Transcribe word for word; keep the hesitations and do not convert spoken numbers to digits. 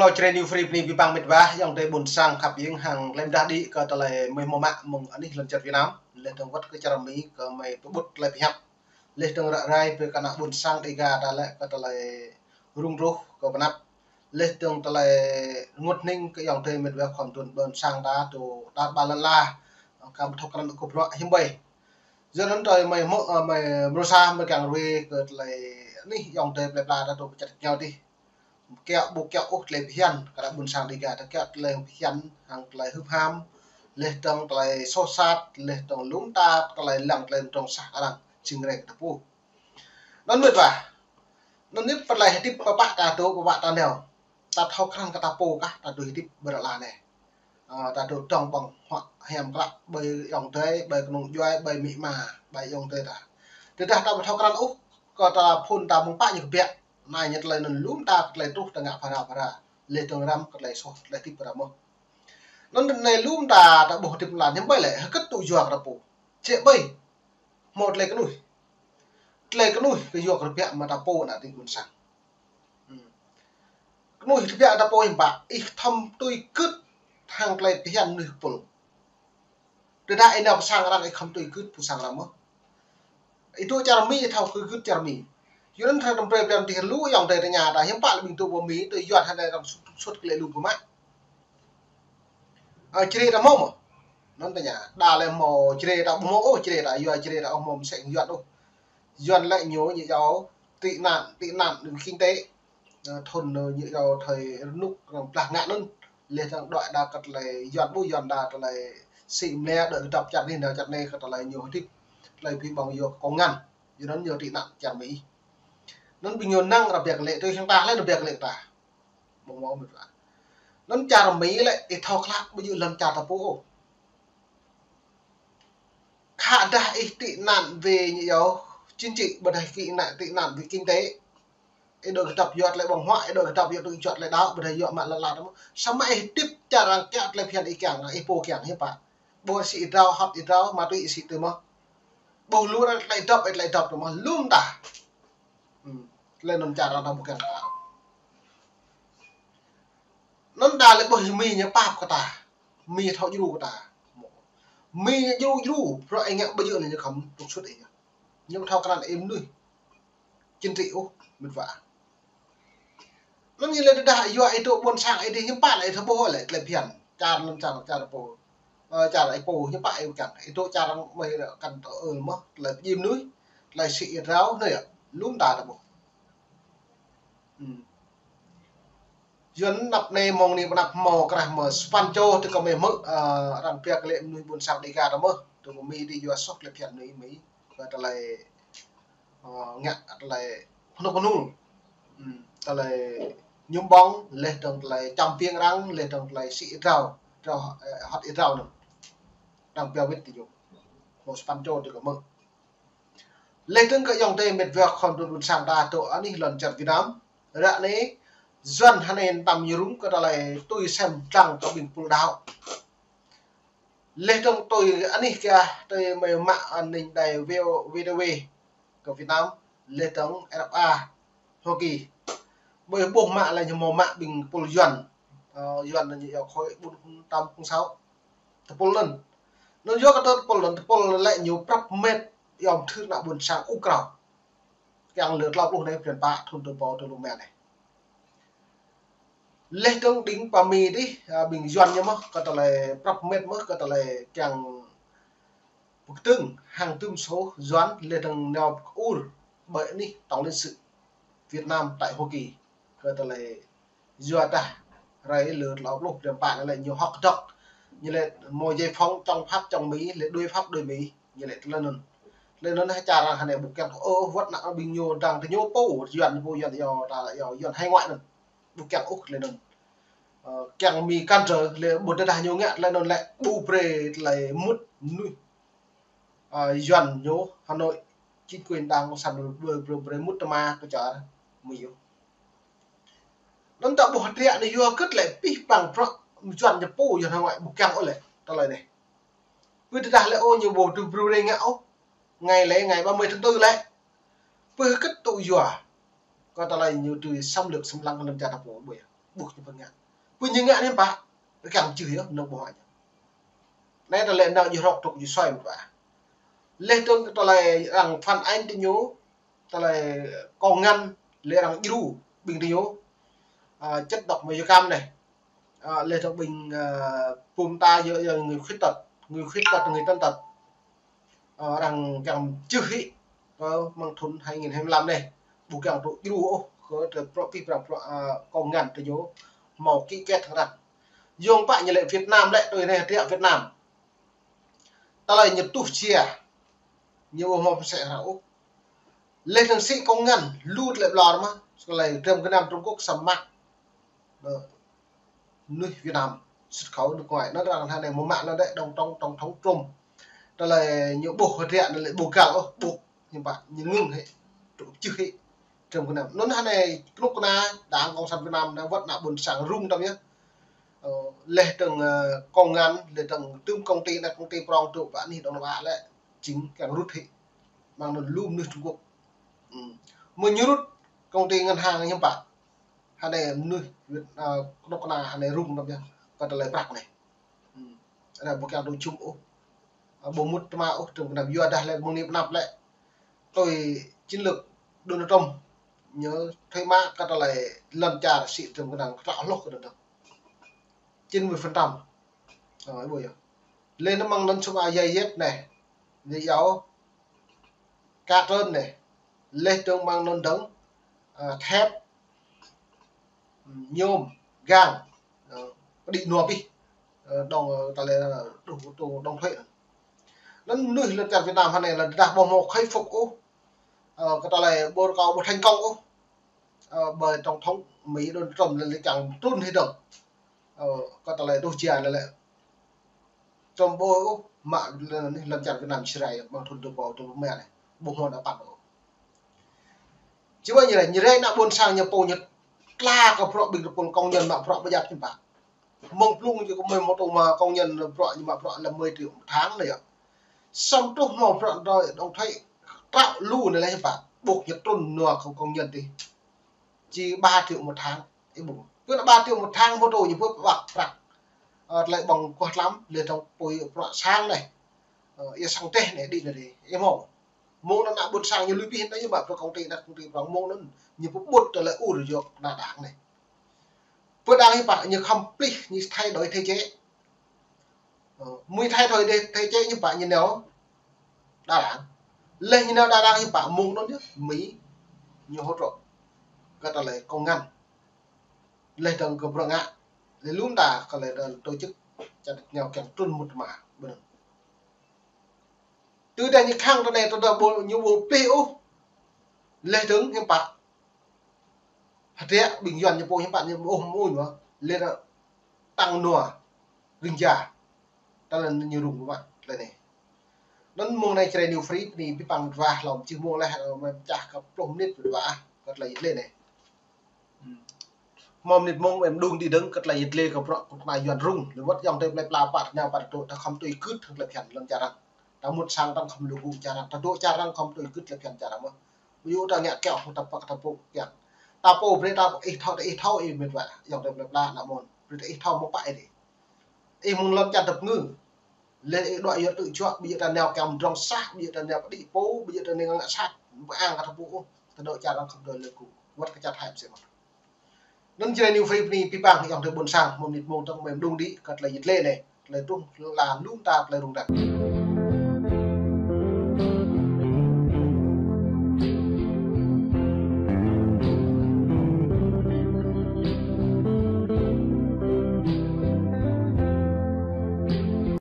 Ơ, Jrai New Free bơni abih bang mĕt wa, ayŏng adơi ƀôn sang khăp hiam hăng lĕ mơdah đĭ kơ tơlơi mơi hmâo mă mơ̆ng anih lŏn čar Việt Nam, laih dơ̆ng wơ̆t kơ čar Mi kơ mơi pơƀut tơlơi pơhiăp, laih dơ̆ng ră ruai brơi kơ ană ƀôn sang Dêga ta lĕ kơ tơlơi rŭng rôh kơ pơanăp, laih dơ̆ng tơlơi rơngot hning kơ ayŏng adơi mĕt wa khua mơduôn ƀôn sang ta tŭ ta ƀă lăn ala, kơ ƀu thâo krăn kơ bruă hiư̆m ƀơi. Yua anŭn tơlơi mơi hmư̆, ơ, mơi mrô sa mơi kiăng ruai kơ tơlơi anih ayŏng adơi plơi pla ta tŭ pơčăt kơngiao adih. Kiăng ƀu kiăng ôh tơlơi phiăn, kơ ană ƀôn sang Dêga ta kiăng tơlơi phiăn, hăng tơlơi hưp ham, laih dơ̆ng tơlơi soh sat, laih dơ̆ng lŏm ta tơlơi lăng tơlơi trong sah arăng, jing rĕng ta pô. Anŭn mĕt wa. Anŭn anai pơlai hơdip pơpă ta tŭ, pơpă ta nao. Ta thâo krăn kơ ta pô kah, ta tŭ hơdip ƀơi lŏn ala anai. Ơ, ta tŭ dŏng ƀơ̆ng huă hiam klă ƀơi ayŏng adơi, ƀơi kơnung djuai, ƀơi amĭ ama, ƀơi ayŏng adơi ta. Tơdah ta ƀu thâo krăn ôh, kơ ta phŭn ta mơ̆ng pă ñu kơ biă. Anai ñu tơlơi anŭn lŏm ta tơlơi truh ta ngă phara phara. Laih dơ̆ng răm kơ tơlơi soh, tơlơi hơdip ta mơ̆n. Anŭn anai lŏm ta, ta ƀuh hơdip lăn hiư̆m ƀơi lĕ, hơget tŭ yua kơ ta pô. Čĕ ƀơi. Hmâo tơlơi kơnuih. Tơlơi kơnuih kơ yua kơ rơbiă mă ta pô ană adơi ƀôn sang. Hmm. Kơnuih rơbiă ta pô hiư̆m pă, ih thâo tui gưt hăng tơlơi phiăn mơnuih pul. Tơdah ih nao pơ sang arăng ih khŏm tui gưt pơ sang arăng mơ̆n. Ih tŭ čar Mi ih thâo kơ gưt čar Mi. Yua anŭn tơlơi tơm brơi blan tih lu ayŏng adơi tơña ta hiư̆m pă lĕ ƀing tŭ pơ Mi tŭ Yuan hơnai arăng sut, sut kơ lĕ lu pơmă. Ơ, Jrai ta hmâo mơ̆n. Anŭn tơña, đa lĕ hmâo Jrai ta ƀu hmâo ôh, Jrai ta yua Jrai ta ƀu hmâo mơsĕ Yuan ôh. Yuan lĕ ñu, ñu iâu tị nạn, tị nạn kinh tế. Ơ, thŭn, ơ, ñu iâu thời rơnŭk, rơnŭk blah ngă anŭn. Laih dơ̆ng đuaĭ đa kơ tơlơi Yuan ƀu Yuan đa tơlơi sĭ mlĕ đuaĭ kơdŏp čar anai, nao čar anai kơ tơlơi ñu hơdip. Tơlơi ƀu ƀơ̆ng yua kơ kông ngăn. Yua anŭn ñu tị nạn čar Mi. Anŭn ƀing ñu năng rơbiă lĕ, tui hăng ta lĕ rơbiă lĕ ta. Ƀơ̆ng mơ̆ mĕt wa. Anŭn čar Mi lĕ, ih thâo klă ƀu djơ̆ lŏn čar ta pô ôh. Khă dah ih tị nạn về ñu iâu chính trị, ƀôdah ih tị nạn, tị nạn về kinh tế. Ih đuaĭ kơdŏp yua tơlơi ƀơ̆ng huă, ih đuaĭ kơdŏp yua tơlơi juăt tơlơi đaŏ, ƀôdah yua mă lăn ala ta mơ̆n. Samơ̆ ih hơdip čar arăng kiăng tơlơi phiăn ih kiăng, ih pô kiăng hiư̆m pă. Ƀu sĭ ih drao, hŏt ih drao, ma túy ih sĭ tui mơ̆n. Ƀu lu arăng tơlơi dŏp, ih tơlơi dŏp tui mơ̆n, lŏm ta. Hmm. Tơlơi anŭn čar arăng ta ƀu kiăng ta. Anŭn đa lĕ ƀuh Mi ñu pap kơ ta. Mi thâo djru kơ ta. Mi ñu djru djru, bruă ih ngă ƀu djơ̆ anai ñu khŏm trục xuất ih. Ñu thâo krăn ih mơnuih chính trị ôh, mĕt wa. Anŭn ñu lĕ tơdah yua ih tŭ ƀôn sang ih dih hiư̆m pă lĕ ih thâo ƀuh lĕ tơlơi phiăn. Čar anŭn čar, čar pô. Ơ, čar ih pô hiư̆m pă ih kiăng. Ih tŭ čar arăng mơi kăn tŭ ơ mơ̆n, tơlơi pơdjai mơnuih, tơlơi sĭ ih drao, anai yơh, lŏm ta ta ƀuh. Hmm. Yua anŭn anăp anai mơ̆ng anai pơ anăp hmâo krah mơ̆ sa păn čô tui kơ mơi hmư̆, ơ, arăng biă kơ lĕ mơnuih ƀôn sang Dêga ta mơ̆n. Tui kơ Mi dih yua soh tơlơi phiăn anai Mi. Kơ tơlơi, ơ, ngă tơlơi pơnŭk pơnul. Hmm, tơlơi ñu ƀơ̆ng, laih dơ̆ng tơlơi čăm piêng arăng, laih dơ̆ng tơlơi sĭ ih drao, drao, ơ, hŏt ih drao anŭn. Arăng biă wĭt tui ñu. Hmâo sa păn čô tui kơ mơi. Laih dơ̆ng kơ ayŏng adơi mĕt wa khua mơduôn ƀôn sang ta tŭ anih lŏn čar Việt Nam. Ră anai, Yuan hơnai tam ñu rŭng kơ tơlơi tui sem dlăng kơ ƀing pul đaŏ. Laih dơ̆ng tui anih kiăng tui mơi mă anih đài V O, V T V kơ Việt Nam, laih dơ̆ng R F A Hoa Kỳ. Ƀơi ƀuh mă lĕ ñu hmâo mă ƀing pul Yuan. Ơ, Yuan ñu iâu khối bốn tám không sáu. Tơpul anŭn. Anŭn yua kơ tơpul anŭn, tơpul lĕ ñu prăp mĕt iâu mơthưr ană ƀôn sang ur krao. Kiăng lơ tlâo pluh anai blan pă thŭn tơpul tơlŭ mĕt anai. Laih dơ̆ng đing pơ Mi dih, ơ, ƀing Yuan ñu mơ̆n, kơ tơlơi prăp mĕt mơ̆n, kơ tơlơi kiăng pơkơdơ̆ng hăng tơm soh Yuan, laih dơ̆ng nao pơkơur ƀơi anih tổng lãnh sự Việt Nam tại Hoa Kỳ. Kơ tơlơi yua dah hrơi lơ tlâo pluh blan pă anai lĕ ñu hŏk dŏ. Ñu lĕ hmâo giải phóng chống Pháp chống Mỹ, lĕ đuổi Pháp đuổi Mỹ. Ñu lĕ tơlơi anŭn. Tơlơi anŭn hă čar arăng hơnai ƀu kiăng ôh, wơ̆t ană ƀing ñu dang tơ ñu pô, Yuan pô, Yuan iâu ta iâu Yuan hải ngoại anŭn. Ƀu kiăng ôh tơlơi anŭn. Ơ, kiăng Mi cản trở, lĕ ƀu tơdah ñu ngă tơlơi anŭn lĕ ƀu brơi tơlơi mŭt mơnuih. Ơ, Yuan ñu Hà Nội, chính quyền Đảng Cộng sản ƀu, ƀu, ƀu brơi mŭt tơma kơ čar Mi ôh. Anŭn ta ƀuh hơdră anai yua hơget lĕ pih păng prăk Yuan ñu pô Yuan hải ngoại ƀu kiăng ôh lĕ tơlơi anai. Ƀu tơdah lĕ ôh ñu ƀu tŭ brơi ngă ôh. Ngày lễ, ngày ba mươi tháng tư lĕ. Ƀu hơget tŭ yua. Kơ tơlơi ñu tui xâm lược xâm lăng kơ lŏn čar ta pô ƀu yơh. Ƀuh ñu pơngă. Pơ ñu ngă anai pă. Rơkăng čưh yơh, nơ̆ng ƀuh ñu. Anai tơlơi nao jih rŏk trŭk jih soi mơ̆n pă. Leh dơ̆ng tơlơi arăng phản ánh tơ ñu, tơlơi kông ngăn, leh arăng djru, ƀing tơ ñu. À, chất độc màu da cam anai. À, leh dơ̆ng ƀing, à, pum ta yơ, yơ người khuyết tật, người khuyết tật, người tàn tật. Ơ, arăng kiăng čưh hĭ, ơ, mơ̆ng thŭn hai nghìn hai mươi lăm anai. Ƀu kiăng tŭ djru ôh, kơ tơ prŏ pih prăng prŏ, ơ, kông ngăn tơ ñu hmâo ký kết hăng arăng. Yua pă ñu lĕ Việt Nam lĕ, tui anai hơdră Việt Nam. Tơlơi ñu tuh jia, ñu ƀu hmâo pơsĕ hră ôh. Leh dơ̆ng sĭ kông ngăn, lu tơlơi ƀlŏr mơ̆n, tơlơi Trump gơnam Trung Quốc samơ̆ mă. Ơ, mơnuih Việt Nam xuất khẩu nước ngoài, anŭn arăng hơnai mơ̆ mă anŭn đĕ, tổng thống, tổng thống Trump. Tơlơi ñu ƀuh hơdră anŭn lĕ ƀu găl ôh, ƀuh ñu pă, ñu ngưng hĭ, tŭ čưh hĭ. Trump gơnam. Anŭn hơnai kơnuk kơna Đảng Cộng sản Việt Nam anai wơ̆t ană ƀôn sang rŭng tăm yơh. Ơ, leh dơ̆ng, ơ, kông ngăn, leh dơ̆ng tơm công ty anai, công ty prong tŭ pă anih dŏng lăm ă lĕ, jing kiăng rŭt hĭ. Mơ̆ng anŭn lu mơnuih Trung Quốc. Ừm. Mơ̆ ñu rŭt công ty ngân hàng ñu pă. Hơnai mơnuih Việt, ơ, kơnuk kơna hơnai rŭng tăm yơh. Kơ tơlơi prăk anai. Ừm. Anai ƀu kiăng tŭ jum ôh. Ơ, ƀu mŭt tơma ôh, Trump gơnam yua dah lĕ mơ̆ng anai pơnăp lĕ. Tui chiến lược Donald Trump. Ñu thuê mă kơ tơlơi lŏn čar sĭ Trump gơnam kơtrâo hloh kơ Donald Trump. Chín mươi phần trăm. Ơ, ih ƀuh yơh. Leh anŭn mơ̆ng anŭn sum a djai yet anai. Anai yơh. Kơ trơn anai. Leh dơ̆ng mơ̆ng anŭn dơ̆ng, ơ, thép, nhôm, gang, ơ, pơđĭ nua pih, ơ, dŏng, ơ, tơlơi, ơ, đŭ, đŭ, dŏng thuê. Anŭn mơnuih lŏn čar Việt Nam hơnai lĕ dah ƀu hmâo khôi phục ôh. Ơ, kơ tơlơi ƀu rơkâo ƀu thành công ôh. Ơ, ƀơi tổng thống Mỹ Donald Trump lĕ, lĕ kiăng trŭn hĭ dơ̆ng. Ơ, kơ tơlơi đŭ jia lĕ lĕ. Trump ƀu ôh, mă lĕ anai lŏn čar Việt Nam Jrai, mơ̆ng thŭn dua rơbâo dua pluh rơma anai. Ƀu hmâo đa păn ôh. Či ƀă ñu lĕ, ñu rai ană ƀôn sang ñu pô ñu tla kơ bruă ƀing tơpul công nhân mă bruă ƀu djăp ñu pă. Mơ̆ng blung ñu kơ mơi mơtô mă công nhân bruă ñu mă bruă lăm mười triệu một tháng anai yơh. Samơ̆ truh hmâo bruă đòi đóng thuế trăo lu anai lĕ ñu pă. Ƀuh ñu trŭn nua kơ công nhân tih. Či ba triệu một tháng. Ih ƀuh. Kơ anŭn ba triệu một tháng mơtô ñu ƀuh ƀă prăk. Ơ, tơlơi ƀơ̆ng kuah tlam, leh dơ̆ng apui bruă sang anai. Ơ, ia sang teh anai, đĭ anai đĭ. Ih hmâo. Mơ̆ng anŭn ană ƀôn sang ñu lui pih anai ñu mă pơ công ty anai, công ty prong mơ̆ng anŭn. Ñu pơƀut tơlơi ur yua kơ ană đảng anai. Pơ đảng ñu pă, ñu khŏm plih, ñu thay đổi thể chế. Ơ, mơi thay đổi thể, thể chế ñu pă ñu nao đa đảng. Leh ñu nao đa đảng ñu pă mơ̆ng anŭn yơh, Mỹ ñu hỗ trợ kơ tơlơi kông ngăn. Leh dơ̆ng kơ bruă ngă. Leh lŏm ta kơ leh dơ̆ng tổ chức čar ñu kiăng trŭn mŭt mă. Ƀơi anŭn. Tơdah ñu khăng tơ anai tơdah ƀu, ñu ƀu plih ôh. Leh dơ̆ng hiư̆m pă. Hơdră ƀing Yuan ñu pô hiư̆m pă ñu ƀu ôh mơ̆ ñu. Leh dơ̆ng tăng nua rĭng ja. Tơlơi ñu rŭng mă tơlơi anai. Anŭn mơ̆ng anai Jrai New Free bơni abih bang mơ̆ng dua hlâo čih mơ̆ng leh, ơ, mơi pơčah kơ pluh mơnit mơ̆ng dua ah, kơ tơlơi yit lĕ anai. Hm. Hmâo mơnit mơ̆ng em đung đĭ dơ̆ng kơ tơlơi yit lĕ kơ bruă kơ kơna Yuan rŭng. Leh wơ̆t ayŏng adơi plơi pla pă tơña pă ta dŏ ta khŏm tui gưt hăng tơlơi phiăn lŏn čar arăng. Ta mŭt sang ta khŏm lu gŭ čar arăng. Ta dŏ čar arăng khŏm tui gưt tơlơi phiăn čar arăng mơ̆n. Ƀu djơ̆ ta ngă kiaŏ ta pă ta pŭ kiăng. Ta pô brơi ta ih thâo ta ih thâo ih mĕt wa. Ayŏng adơi plơi pla ană mơ̆n. Brơi ta ih thâo mơ̆ng pă ih dih. Ih mơ̆ng lŏn čar tơpơngư. Leh ih đuaĭ yua tŭ juă, ƀu djơ̆ ta nao kiăng mơdrŏng sah, ƀu djơ̆ ta nao pơđĭ pô, ƀu djơ̆ ta nao ngă sat, ƀu ang kơ ta pô ôh, ta dŏ čar arăng khŏm tui lĕ kơ, wơ̆t kơ čar Thái mơsĕ mơ̆n. Anŭn Jrai New Free bơni abih bang ayŏng adơi ƀôn sang, mơ̆ng mơnit mơ̆ng tơ̆ng mơi đung đĭ, kơ tơlơi yit lĕ anai, tơlơi truh, la lŏm ta, tơlơi rŭng răng.